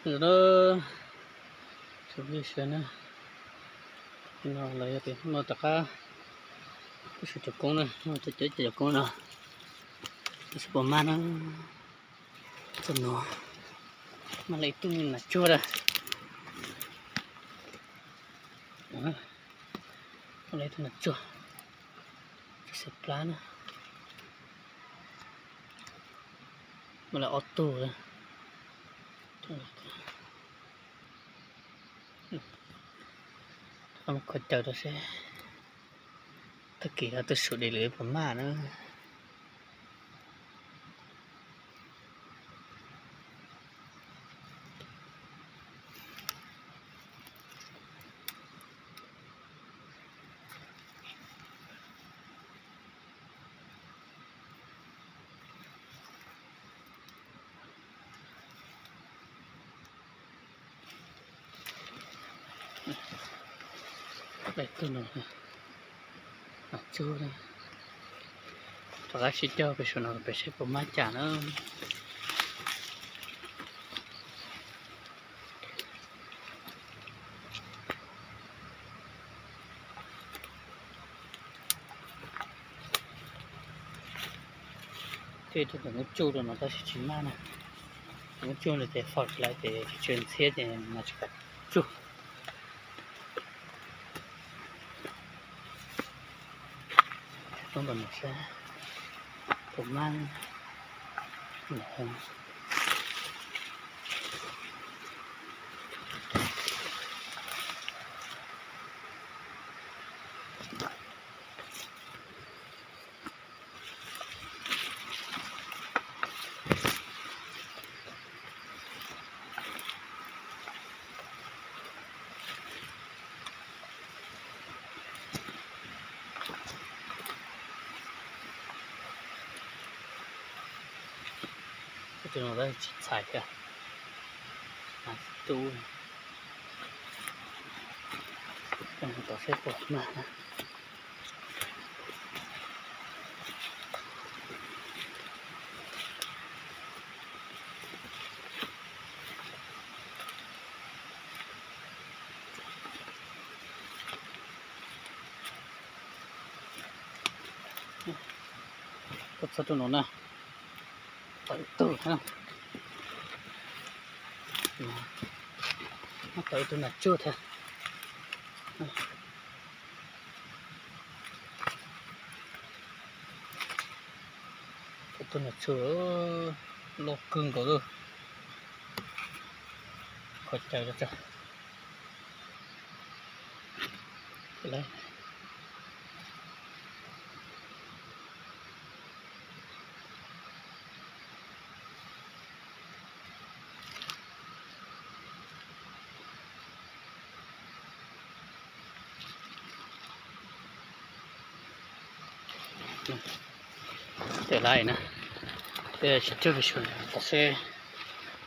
Ntawm no, tsoom phooj ywg sawv daws na, no los yog tias no rov qab, peb sawv cov koob na, no cov cov cov koob no, tab sis puas maj na, txog no, maj li ib tug nas tsuag na, maj li ib tug nas tsuag, tsuag xeeb plab na, maj li ob tug na. Kho caw rau seb tag kis no tus sum dej lwm puas maj na. Tus no, nas tsuag, rov qab sib cog pem saum no pem seb puas maj cas na. Tej tus muab tsuj rau no tab sis tsis maj na. Muab tsuj no ces faus tsis lawm ces tsis ntxhiab ces mas tsis kam tsuj. Roob ntawm no seb puas maj. Tus no tab tsis txhais thiab. Mas tub, tom seb puas mag na. Koj txog rau no na, tau ib tug na, tau ib tug nas tsuag thiab. Tau tus nas tsuag loj kawg nkaus lawm. Kho caw rau tso. Tej laiv na, tej tsis tsuag pem saum no tom seb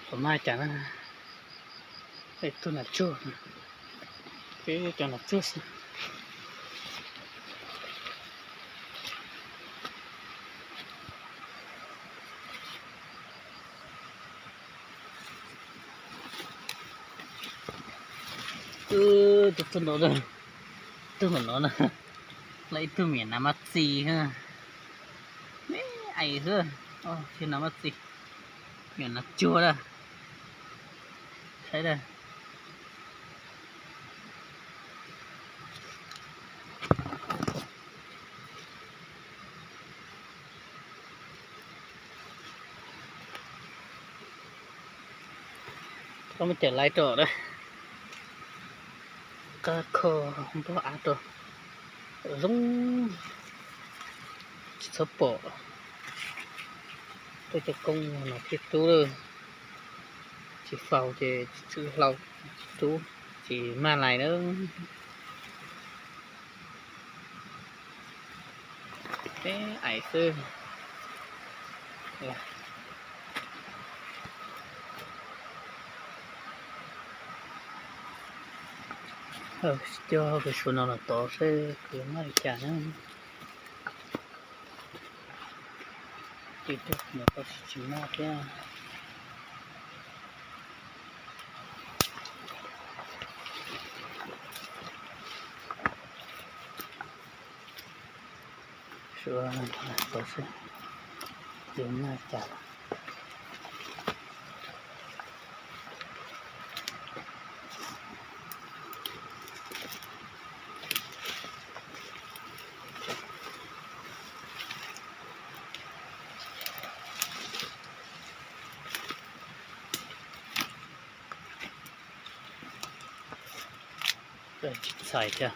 puas mag cas na. Tej tug nas tsuag, peb cov nas tsuag xwb. Tus tug no, tug no na, lawv ib tug me nyuam nas mab txi, me ais xwb, tsis nas mab txi, me nyuam nas tsuag na, saib na. Koj muab cawm laiv rau, qab kho npog av rau zoo, tsis txhob pom. Tuaj cov koob no thiaj tub lawm, tsis faus ces tsis txwj hlau, tsis tub, tsis mag lais na. Peb ais xwb. Coj pem saum no los tod seb puas mag li cas na. Ces tug no tab sis tsis mag thiab. Ua, ua xwb, yuav noj cas. Tsis txhais thiab.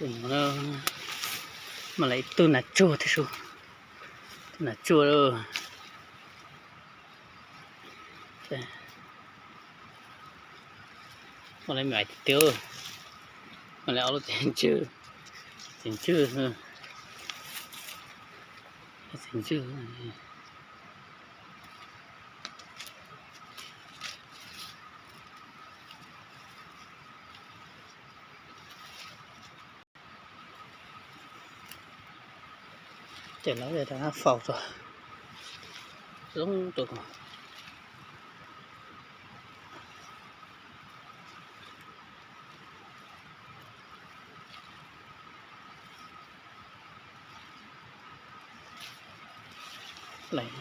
Tus no mas lawv ib tug nas tsuag thiab su, tus nas tsuag lawm. Ua li me ais tiag tiag, ua li ob lub txiv ntswg, txiv ntswg, txiv ntswg. Ces lawv faus rau zoo rau. Lawv,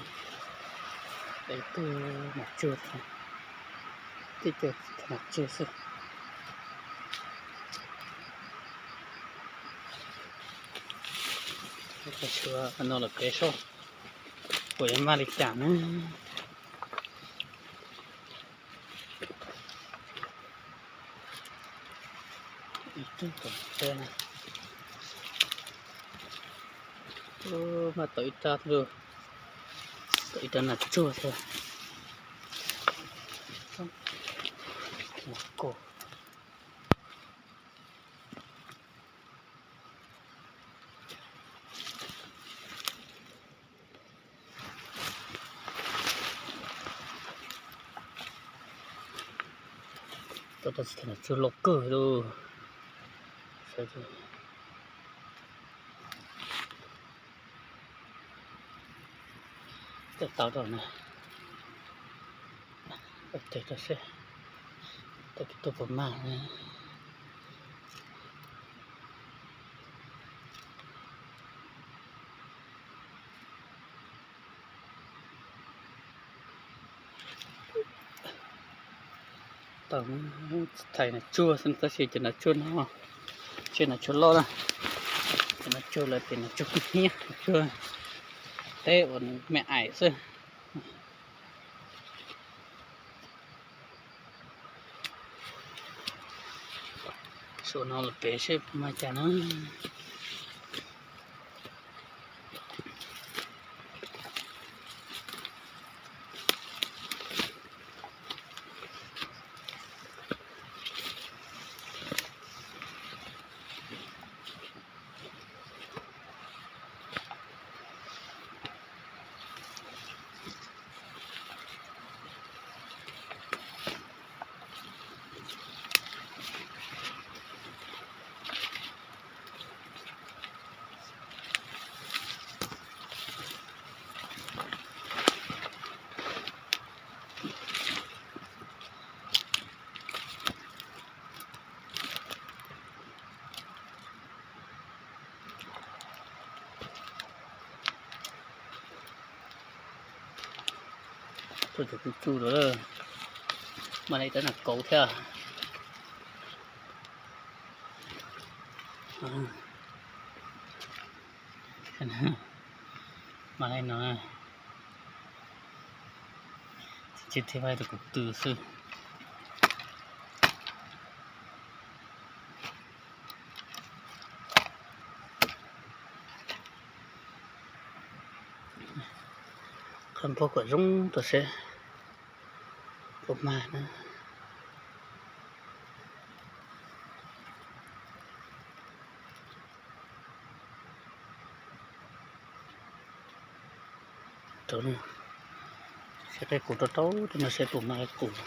lawv tug nas tsuag, tib co nas tsuag xwb. Suav no los peb saib puas yuav mag li cas na. Ib tug tom teb na. Ub, mag tau ib rab thiab, tau ib rab nas tsuag thiab. Nas kos. Tau tau tsis tau nas tsuag loj kawg lauj. Tau tau rau na. Tes rau seb tau tus puas mag na. Tau, tsis txhais nas tsuag xwb tab sis cov nas tsuag no, tsis nas tsuag loj na, cov nas tsuag lawv tias nas tsuag kub hnyiab, nas tsuag teb uas me aim xwb. Suav no los peb seb puas mag cas na. Tuaj cov kuj tsuj lawm, mas li tab nas kauv thiab. Mas li no, tsis thiaj vaj tus kuv tw xwb. Qhov npog kom zoo rau seb puas mag na. Rau no, saib qaib qus rau rau no, saib puas mag qaib qus.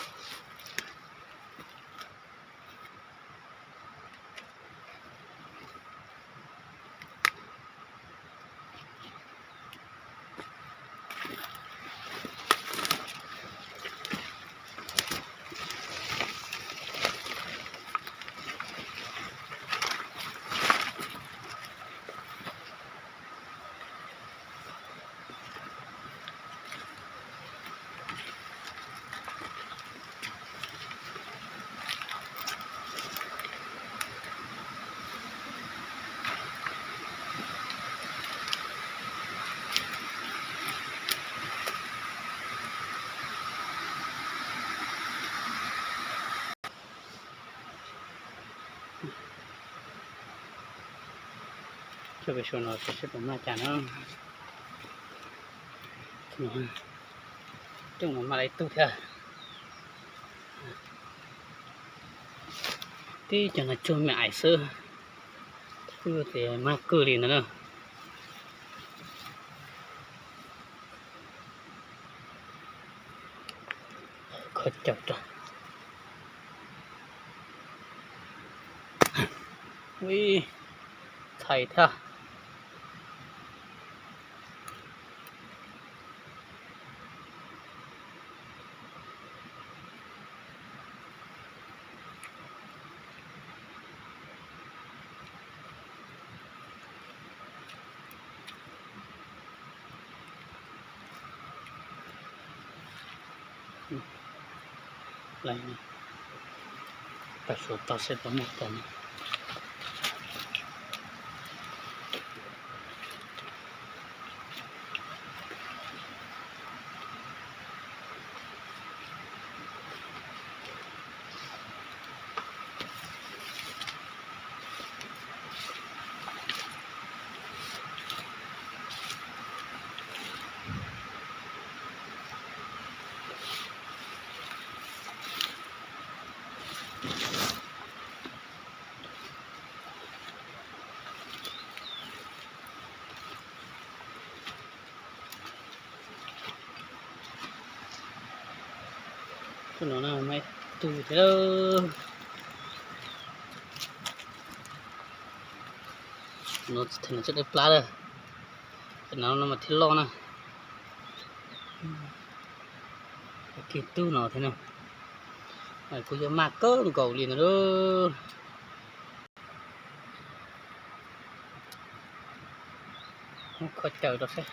Coj pem saum no saib puas mag cas na. Coj no mag lawm ib tug thiab. Tib cov no cuag me ais xwb, twb tias mag kawg li ntawd na. Kho caum rau. Ui, txhais thiab. Pab suav tau saib puas mag tau. Tus no na, mag ib tug thiab. No tsis dawb plab lawm, no no mas thiaj loj na. Kiag tug no thiab na, kuj yuav mag kawg nkaus li ntawd lauj. Kho caum rau saib.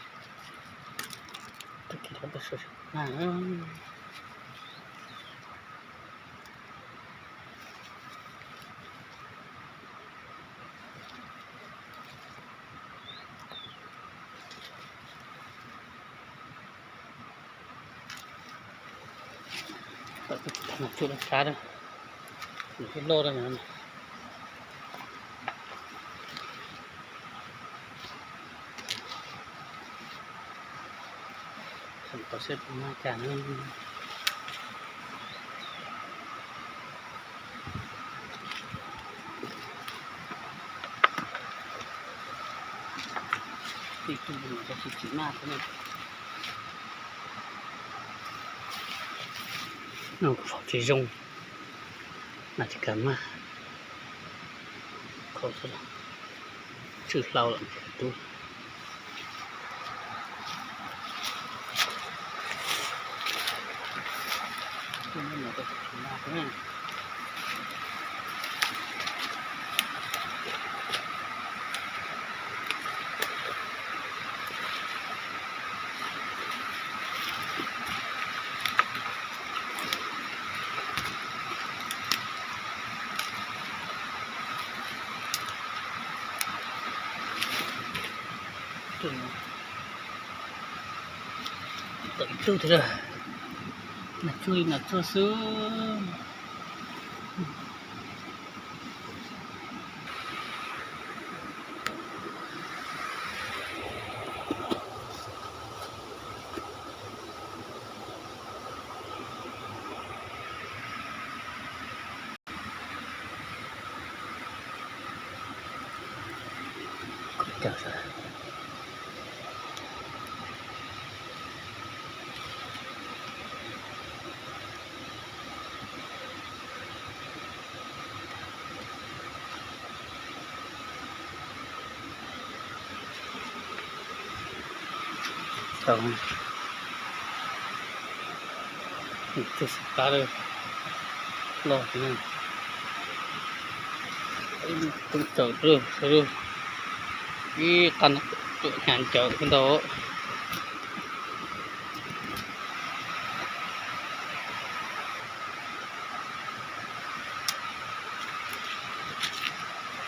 Tsuj loj sab, loj loj. Tau saib puas mag cas na. Tib tug no tab sis tsis mag thiab na. No kuv faus tsis zoo, mas tsis kam mag. Kho xwb, tsw hlau lawm tub. Tau ib tug thiab lawm, nas tsuag li nas tsuag xwb. Tau, tsuj xim plab loj, tub txaum lub, ib qab hnyav ncawv ntau.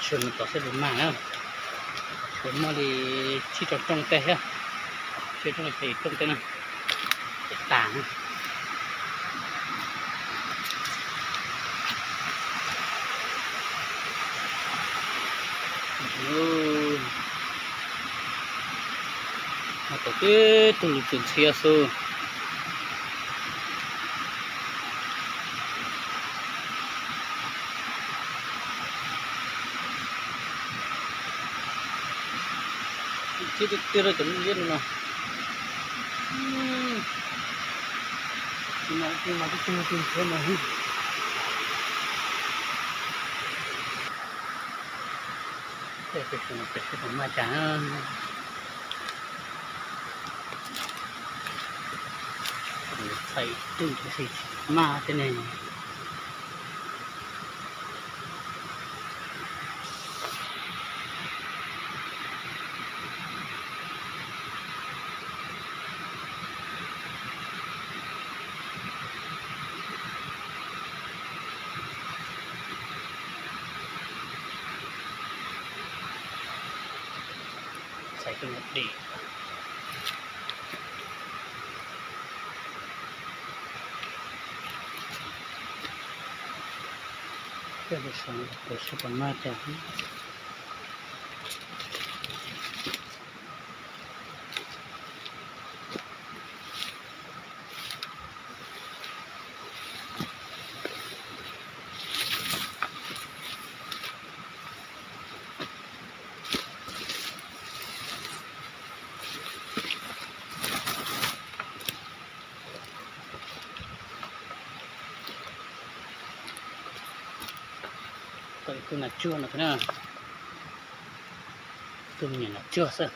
Sawv mus tom seb puas mag na. Puas muaj li tsib rau rooj tej thiab. Tsib rau rooj tej na, tas na. Mas tau tib tug lus txwv ntxhiab xwb. Tib tiag tiag rau cov liab no. Mas tib tug txwv ntxhiab no. Tej pem saum no pem seb puas mag cas na. Txhais tug tsis mag tej ne. Txhais tug dim. Tej pem saum no pem seb puas mag cas. Tau ib tug nas tsuag no thiab na. Tus me nyuam nas tsuag xwb.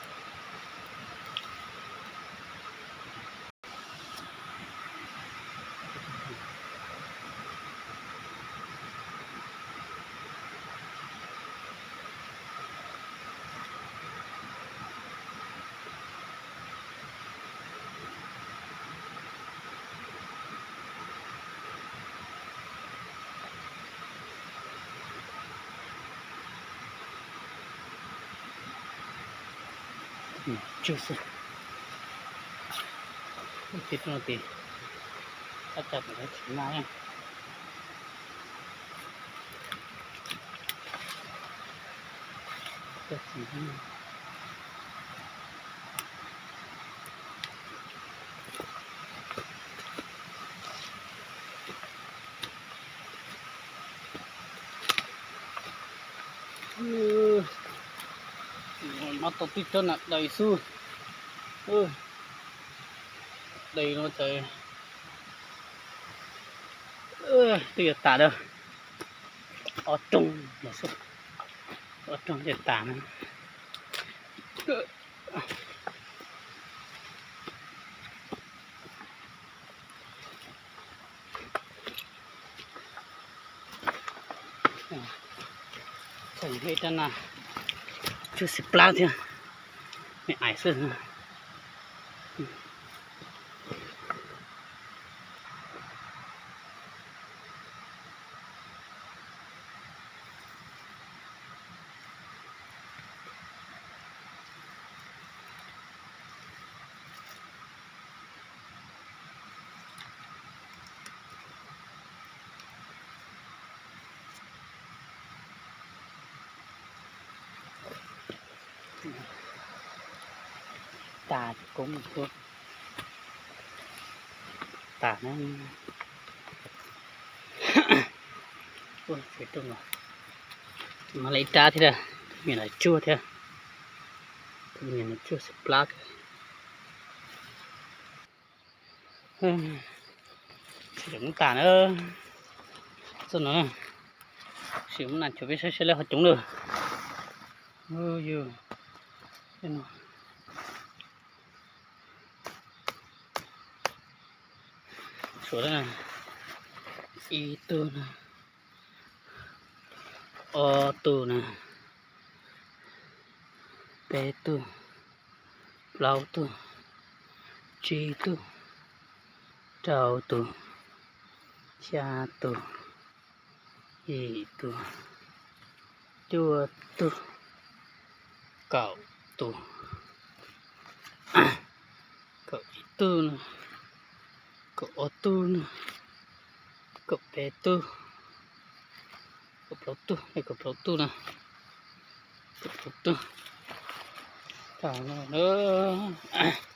Tsuag xwb. Ib tug no ces tab tsa tsis mag na. Mas tau tib tsob nas dais xwb. Dais no ces twb yuav tas lawm. Ob rooj, ob rooj ces tas na. Tseem ib rab nas tsuag xim plab thiab, me ais xwb. Tas ces koob tuaj tas na. Ua tsev rooj los, mas lawv ib rab thiab, tus me nyuam nas tsuag thiab, tus me nyuam nas tsuag xim plab. Tsis tseem muab tas na. Txoj no, sim muab nas cuam peb saib saib lawv ho coob lawm. Yog, no, Suav na, ib tug na, ob tug na, peb tug, plaub tug, tsib tug, rau tug, xya tug, yim tug, cuaj tug, kaum tug, kaum ib tug na, kaum ob tug na, kaum peb tug, kaum plaub tug, kaum plaub tug na, kaum plaub tug. Tag no na.